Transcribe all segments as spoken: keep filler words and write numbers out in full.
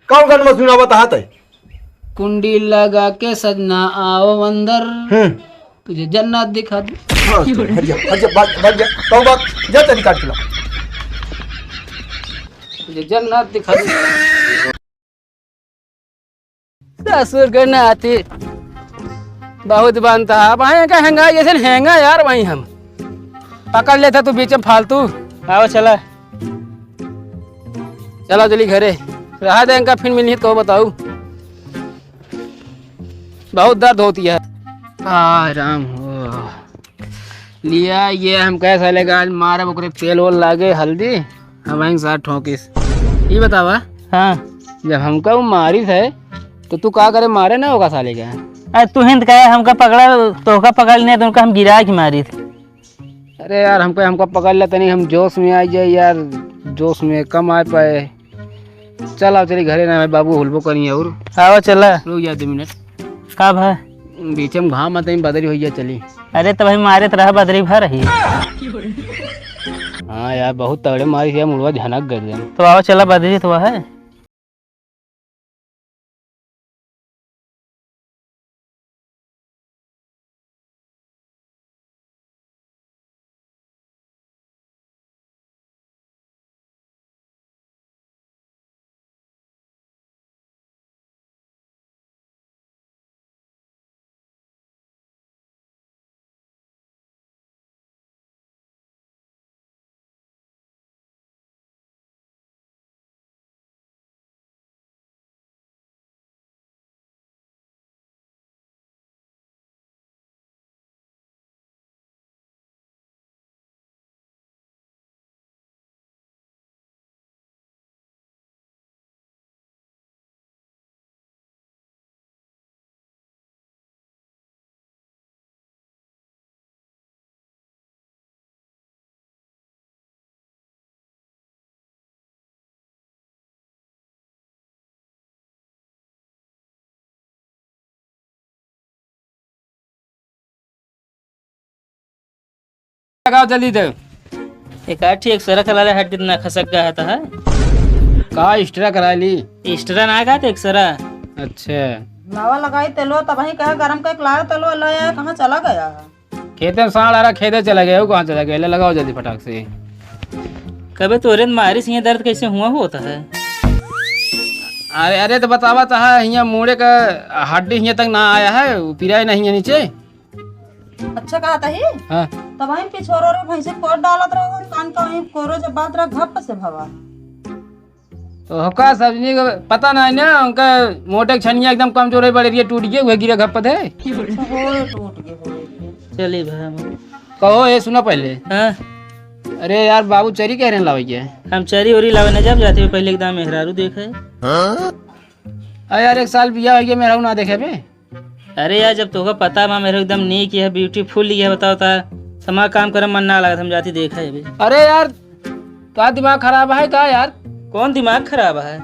कौन गाना सुनावत है तै? कुंडी लगा के सजना आओ अंदर, हम्म। तुझे जन्नत दिखा दूं। हाँ, हट जा, हट जा, भाग, भाग जा, तू भाग, जा तेरी काट खिला। तुझे जन्नत दिखा दूं। ससुर के नाती बहुत बनता है। अब आए का हेंगा, जैसे हेंगा यार, वहीं हम पकड़ लेता तू बीच में फालतू। आओ चला। चला चली घरे, रहा दे इनका, फिर मिली तो बताऊ। बहुत दर्द होती है। आ राम हो। लिया ये हम कैसा लेगा, आज मारब ओकरे तेल ओल लागे, हल्दी, हम वहीं साथ ठोकिस। ई बतावा। हाँ। जब हमका वो मारिस है, तो तू का करे, मारे ना होगा साले का? अरे तू हिंद कहे हमका पकड़ा, तोहका पकड़ लेने, तो उनका हम गिरा के मारिस। अरे यार, हमका, हमका पकड़ ले तनी, हम जोश में आ जाए यार, जोश में कम आ पाए। चल आओ, चली घरे ना, भाई बाबू हुलबो करी और। आओ चला। रुक जा दो मिनट। का भा? बीच में घाम आते ही बदरी होइया चली। अरे तो भाई मारे तो रहा बदरी भर ही। हाँ यार, बहुत तगड़े मारी है, मुड़वा झनक गए एकदम। तो आओ चला, बदरी तो है। लगाओ जल्दी दे। एक आठ एक्सरा करा ले, हड्डी ना खसक गया था। का एक्सरा करा ली? एक्सरा ना का तो एक्सरा। अच्छा। नवा लगाई तेलो, तब ही कहा गरम का एक लाया तेलो, ले आया, कहाँ चला गया? खेते में साँड़ आ रहा, खेते चला गया, वो कहाँ चला गया? ले लगाओ जल्दी फटाक से। कबे तोरे मारी से ये दर्द कैसे हुआ होता है? अरे, अरे, तो बतावा तो है, हियाँ मूड़े का हड्डी हियाँ तक ना आया है, वो पिराए नहीं है नीचे। अच्छा कहा था ही? हाँ। तब वहीं पिछोरो रे भैंसे कोट डालत रहो, कान का वहीं कोरो जब बात रहा घप से भवा। तो होका सजनी को पता नहीं ना, उनका मोटे के छनिया एकदम कमजोर है, बड़े रिया टूट गए, वह गिरा घप्पत है। अच्छा, होए टूट गए, होए गए। चलिए भाई, हम कहो, ये सुनो पहले। हाँ। अरे यार, बाबू चरी कह रहे हैं लावे के? हम चरी उरी लावे न जब जाते हुए पहले एकदम मेहरारू देखे। हाँ? अरे यार, एक साल बिया हो गया, मेहरारू ना देखे बे। अरे यार, जब तोहका पता बा, मेहरारू एकदम नीक है, ब्यूटीफुल है, बताओ ता, समा काम करे मन ना लागत, हम जाती देखा है अभी। अरे यार, का दिमाग खराब है का यार? कौन दिमाग खराब है?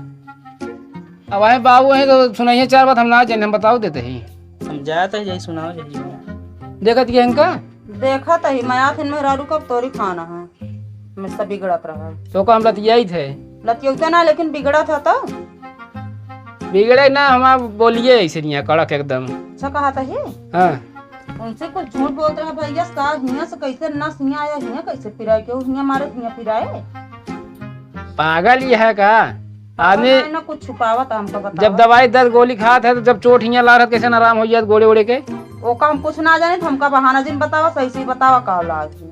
अब आए बाबू हैं तो सुनाइए चार बात, हम ना जाने, हम बताओ देते ही। हम जाते ही जाई सुनाओ जाई। देखत के इनका? देखत ही मैं आथिन मेहरारू कब तोरी खाना है, हमेशा बिगड़त रहा। तो का हम लतियाई थे? लतियौते ना, लेकिन बिगड़त है तो। बिगड़े ना, हमार बोलिए ऐसे नहीं है, कड़क एकदम। अच्छा कहा था ही? हाँ। उनसे कुछ झूठ बोलत रहा भैया, का हियाँ से कैसे नस हियाँ आया, हियाँ कैसे पिराए, केहू हियाँ मारे, हियाँ पिराए? पागल ये है का? आदमी ना, ना कुछ छुपावत है, हमका बतावा। जब दवाई दर्द गोली खात है, तो जब चोट हियाँ ला रहत, कैसे न आराम हो जात गोड़े ओड़े के? ओका हम कुछ ना जाने, तो हमका बहाना जिन बतावा, सही सही बतावा का लाज है।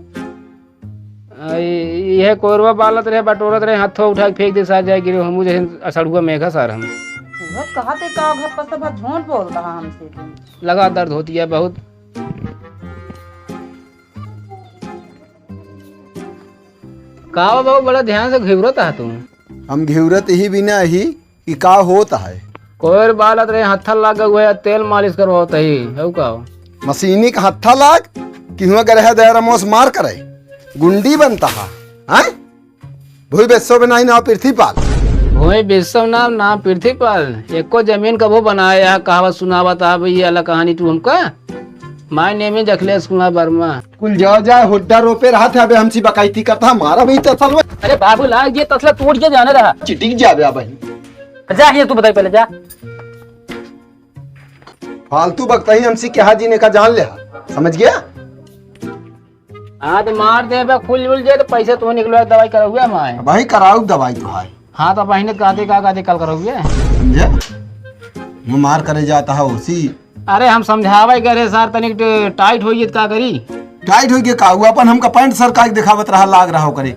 आ, ये, ये कोरवा बालत रहे, बटोरत रहे, हाथों उठा के फेंक दे, सार जाए गिरे, हमू जैसे असड़ुआ मेघा सार हम। उहे कहा थे का घर पर सब झूठ बोलता है हमसे तू। लगा दर्द होती है बहुत। का हो बाबू, बड़ा ध्यान से घिउरत है तू। हम घिउरत ही बिना ही कि का होत है? कोयर बालत रहे, हत्था लाग गए, तेल मालिश करवावत ही, हऊ का हो? मशीनी का हत्था लाग कि हुआ गरह दया रमोस मार करे, गुंडी बनता है, हैं? भूई बेसो बनाई नाव पृथ्वीपाल। भूई बेसो नाम, नाम पृथ्वीपाल। एको जमीन कबो बनाया, कहावत सुनावत आ भैया, अला कहानी तू हमका। My name is अखिलेश कुमार वर्मा। कुल जाओ जाए, हुड्डा रोपे रहा था, अबे हमसी बकाइती करता, हमारा भी तसल हुआ। अरे बाबूलाल, ये तसला टूट के जाने रहा। चिटिक जाबे अब। जा, ये तू बताई पहले, जा। फालतू बकतही हमसे कहा जीने का जान ले, समझ गया? हाँ, तो मार दे बे, खुल जुल जे, तो पैसे तो निकलो, दवाई करौगे हमारे। भाई, कराऊ दवाई तो है। हाँ, तो बहिने कहते का कहते कल करौगे? समझे? वो मार करे जाता है उसी। अरे, हम समझावे करे सर, तनिक ट-, टाइट होई गई, तो का करी? टाइट होई गई का? वो अपन हमका पैंट सर का दिखावत रहा, लाग रहा हो करे।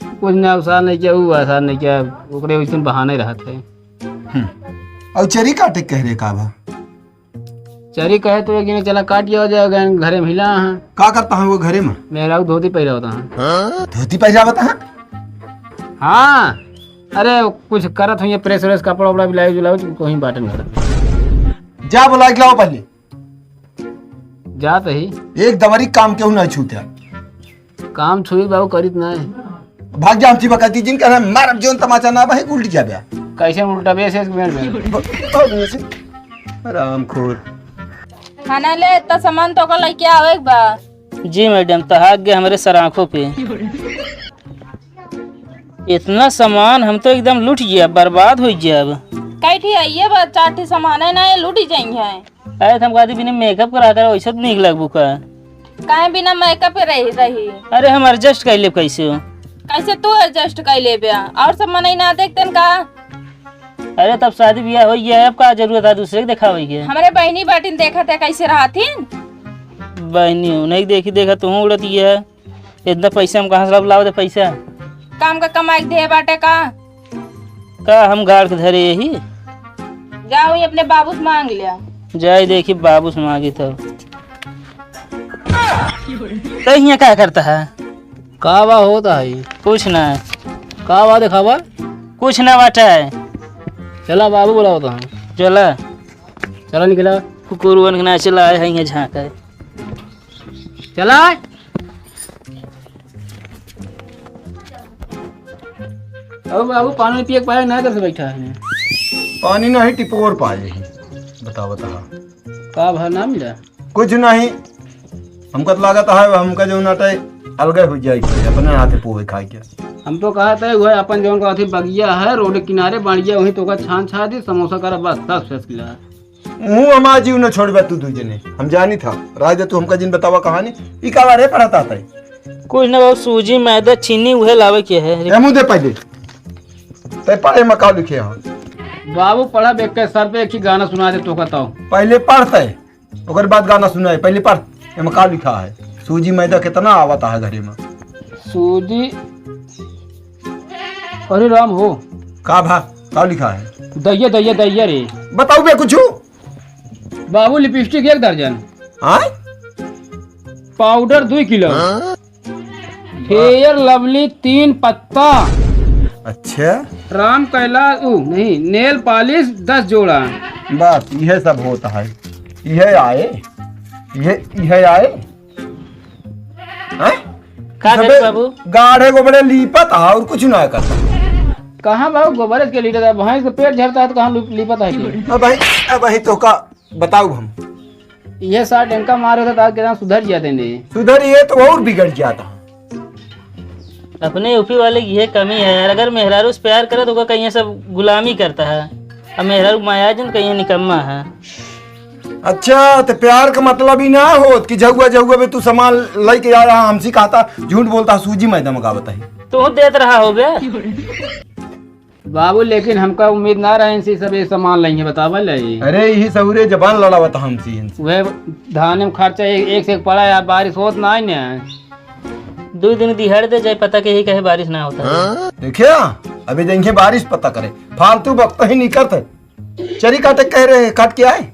कुछ ना, उसार नहीं किया, वो आसार नहीं किया, ओकरे वैसन बहाने रहत है। हम्म। और चरी काटे कह रहे का बा? चरी कहे तो एक दिन चला काट लिया जाए, घरे में हिला है। का करता है वो घरे में? मेहरारू धोती पहिरा होता है। धोती पहिरा होता है? हाँ। अरे कुछ करत हुई, प्रेस व्रेस, कपड़ा उपड़ा ब्लाउज व्लाउज, कोई बाटन घर। जा बोला के लाओ पहले। जात ही। एक दवरी काम केहू ना छूटे। काम छुई बाबू करित ना है। भाग जा, हमची बकती जिन कहना मारब जोन तमाचा ना भाई उल्ट जाबे। कैसे उल्टा बे से एक मिनट में। ब-, ब-, से। हरामखोर। खाना ले, इतना सामान तो को लेके आवे एक बार। जी मैडम, तहाक गए हमरे सर आँखों पे। इतना सामान हम तो एकदम लुट गया, बर्बाद हो गया अब। कई ठी आइए बा, चार ठी सामान है ना, ये लुट ही जाई है। अरे, तो हम कहती बिना मेकअप करा कर वैसे तो नीक लगबू का? काहे बिना मेकअप के रही, रही? अरे, हम एडजस्ट कर लेब कैसे हो? कैसे तू एडजस्ट कर लेबे? और सब मनई ना देखते न का? अरे, तब शादी ब्याह हो गया है, अब का जरूरत है दूसरे के दिखावे के? हमरे बहनी बाटिन देखत है कैसे रहथिन। बहनी हो, नहीं देखी, देखा तू उड़त ये है। इतना पैसा हम कहाँ से लाव दे पैसा? काम का कमाई के दे बाटे का? का हम गाड़ के धरे यही? जा वही अपने बाबू से मांग लिया। जाए देखी बाबू से मांगी तो। तो यहाँ क्या करता है? का बा होता है? कुछ ना। का बा दिखावा? कुछ ना बाटा है। चला बाबू बुलावत है। चला। चला निकला। कुकुरवन के नाचे लाए हैं यहाँ झांका है। चला। अब बाबू पानी पिए के पाए ना कर से बैठा है। पानी नहीं टिपोर पाए ही। बता, बता। का भा ना मिला? कुछ नहीं। हमका तो लागत है, हमका जो नाटे अलगे हो जाए, अपने हाथे पोहे खाए के। हम तो कहत है, वह अपन जौन का अथी बगिया है, रोड किनारे बाड़िया, वहीं तो का छान छा दी, समोसा करा, बस, दस बीस किलो। मुँह हमार जीव न छोड़बे तू दू जने, हम जानी था। राज दे तू हमका जिन बतावा कहानी, ई का बारे पढ़त आता है? कुछ ना बाबू, सूजी, मैदा, चीनी उहे लावे के है। ए, मुँह दे पहले। तै पढ़े में का लिखे हैं? बाबू पढ़ा, एक के सर पे एक ही गाना सुना दे तो का ताऊ। पहले पढ़ तै, ओकर बाद गाना सुनाए। पहले पढ़, एमे का लिखा है? सूजी मैदा कितना आवत है घरे में? सूजी, अरे राम हो। का भा, का लिखा है? दैया, दैया, दैया रे। बताऊ बे कुछ। बाबू लिपस्टिक एक दर्जन। आय? पाउडर दुई किलो। हाँ? फेयर लवली तीन पत्ता। अच्छा। राम कैलाश, ऊ, नहीं, नेल पालिश दस जोड़ा। बस, यह सब होता है। यह आए, यह, यह आए। हैं? का सबे करे बाबू? गाढ़े गोबरे लीपत आ और कुछ ना करता। कहाँ बाबू गोबरे के लीपत आ? भैंस के पेट झरता है तो कहाँ लूप-, लीपत है के? अब भाई, अब भाई तो का बताऊ हम। ये साठ डंका मारे तो तार के दाम सुधर जाते ने। सुधर ये तो और बिगड़ जाता। अपने यूपी वाले की ये कमी है यार, अगर मेहरारू से प्यार करे तो ओका कहीं सब गुलामी करता है, अब मेहरारू माया जन कहीं निकम्मा है। अच्छा, तो प्यार का मतलब ही ना होत कि जहुआ जहुआ में तू सामान लेके आ रहा, हमसे कहता झूठ बोलता, सूजी मैदा मंगावत है। तू देत रहा हो बे। बाबू, लेकिन हमका उम्मीद ना रहे इनसे सब ये सामान लेंगे, बतावा ले। अरे, यही सहुरे जबान लड़ावत हमसे इनसे। वह धान में खर्चा एक, एक से एक पड़ा है, बारिश होत ना है ना। दो दिन दिहाड़ दे जाए, पता के ही कहे बारिश ना होता है। देखिया, अभी देंगे बारिश पता करे, फालतू वक्त ही नहीं करते। चरी काटे कह रहे हैं, काट के आए।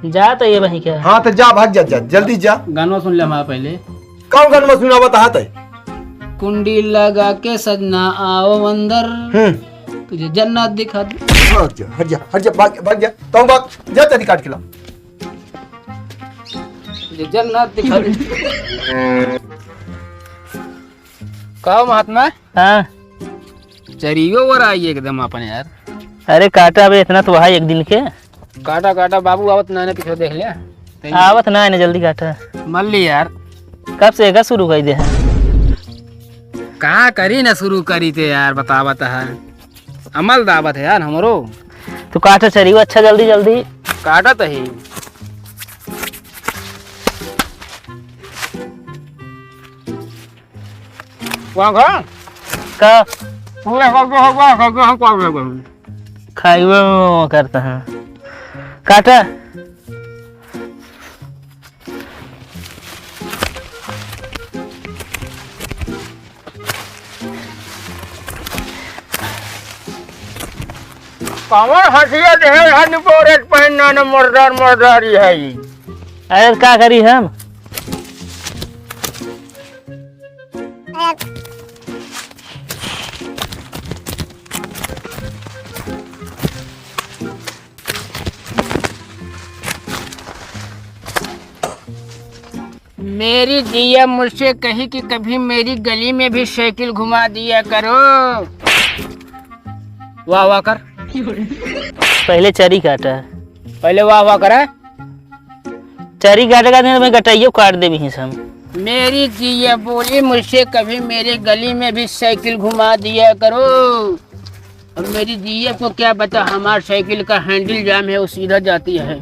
जा तो ये वहीं क्या? हाँ, तो जा, भाग जा, जा, जल्दी जा। गानवा सुन ले हमारा पहले। कौन गानवा सुनावत है? कुंडी लगा के सजना आओ अंदर, हम्म। तुझे जन्नत दिखा दे। हट जा, हट जा, हट जा, भाग, भाग जा। तो भाग, जा, चरी काट के ला। तुझे जन्नत दिखा दे। का हो महात्मा? हाँ। चरियो ओराई एकदम अपन यार। अरे काटा बे, इतना तो वहा एक दिन के। काटा, काटा बाबू, आवत ना, ना पीछे देख ले। आवत ना, ना जल्दी काटा। मल ली यार। कब से एका शुरू कर दे है? का करी ना शुरू करी ते यार, बतावत है। अमल दावत है यार हमरो। तू काटा चरी, वो अच्छा, जल्दी, जल्दी। काटत ही। वहाँ का? का? पूरा करके हम, वहाँ करके हम कर लेंगे। खाइबे में वो करता है। काटा। कमर हंसिया देहे हन बोरत पहनना न मुर्दार मुर्दारी है ई। अरे का करी हम? मेरी जिया मुझसे कही कि कभी मेरी गली में भी साइकिल घुमा दिया करो। वाह वाह कर। पहले चरी काटा। पहले वाह वाह करा। चरी काटे का दिन में गटइयो काट देबी ही सब। मेरी जिया बोली मुझसे कभी मेरी गली में भी साइकिल घुमा दिया करो। अब मेरी जिया को क्या पता, हमार साइकिल का हैंडल जाम है, वो सीधा जाती है।